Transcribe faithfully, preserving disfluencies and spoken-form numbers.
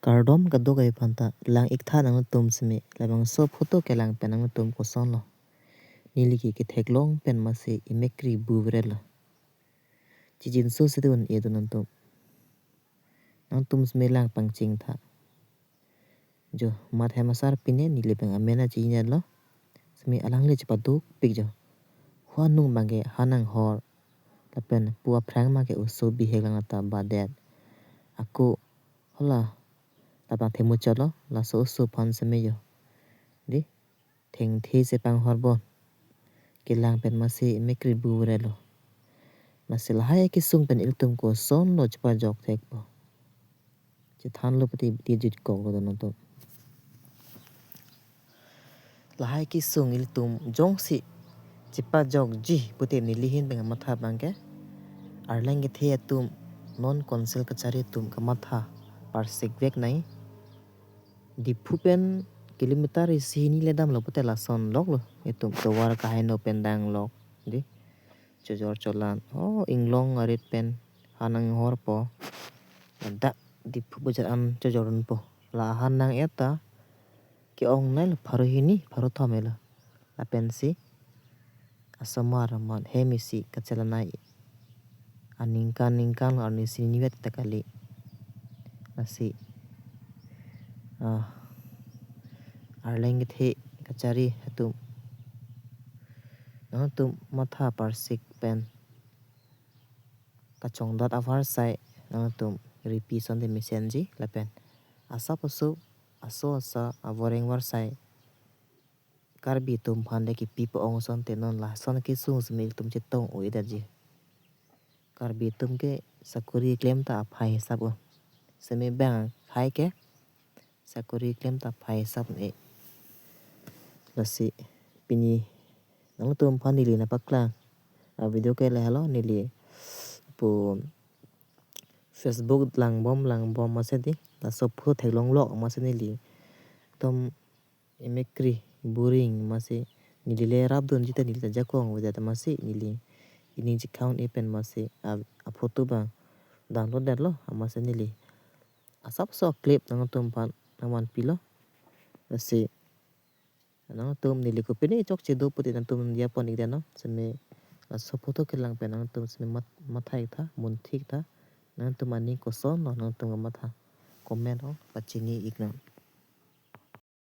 Kardom kadokave aphanta, lang-iktha nangtum seme, labangso photo kelang pen nangtum kosonlo. Neli ke ketheklong pen masi emekri buvre lo. Chijinso si dun e dun nangtum. Nangtum seme lang pangchingtha. Jo, mat hem asar pine neli bang amen achinilo. Seme alangle chepadukpik jo. Hu anung bangke hanang hor. Lapen pu aphrang ma ke oso bihek lang ata badet. Ako, hala, labang themuchotlo, laso oso aphan seme jo. Di, thengthe si panghor bon. Kelang pen masi emekri buvre lo. Masi lahai kesung pen ilitum kosonlo chepajok thekpo. Chethanlo pute di jutkoklo dun nangtum. Lahai kesung ilitum jongsi chepajokji pute neli ahin pen kamatha bangke, Arleng kethe atum non Council kachari atum kamatha parsik vek nai. Diphu pen kilometer isi hini le damlo pute lason loklo. Itum tovar kaheno pen danglok. Di, chojor cholan. Oh, inglong arit pen hanang horpo. Ladak Diphu bojar an chojor dunpo. La hanang eta ke-ong nailo pharo hini, pharo thom elo. Lapensi asomar amat hem isi kachelanai. Aningkan ningkan lo, arni sini niwet ta kali. Lasi, ah, Arleng kethe kachari atum, nangtum matha parsik pen kachongdat avarsai nangtum ripi asonte mesenji lapen asap aso, aso asa avoreng varsai Karbi atum aphan le kipi pa-ong asonte non lason kesung seme ilitum chetong-o-edetji. Karbi atum ke sakori klem ta aphai hisap o. Seme bang akhai ke sakori klem ta aphai hisap e. Lasi pini nangtum aphan neli nangpaklang avideo ke lahelo, neli pu Facebook langbom langbom masi di, laso photo theklonglok masi neli. Tom emekri buring masi neli le rapdunji ta neli ta jakong avedet masi neli ining chekhaun-e pen masi a, aphoto bang download detlo masi neli asap aso clip nangtum aphan nangvanpilo. Lasi nangtum neli kopine chokche do pute nangtum diya pon-ik detnon. Seme laso photo kelang pen nangtum seme mat, matha-iktha, munthi-iktha. Nangtum aning kosonlo nangtum kamatha, comment o pachini-iknon.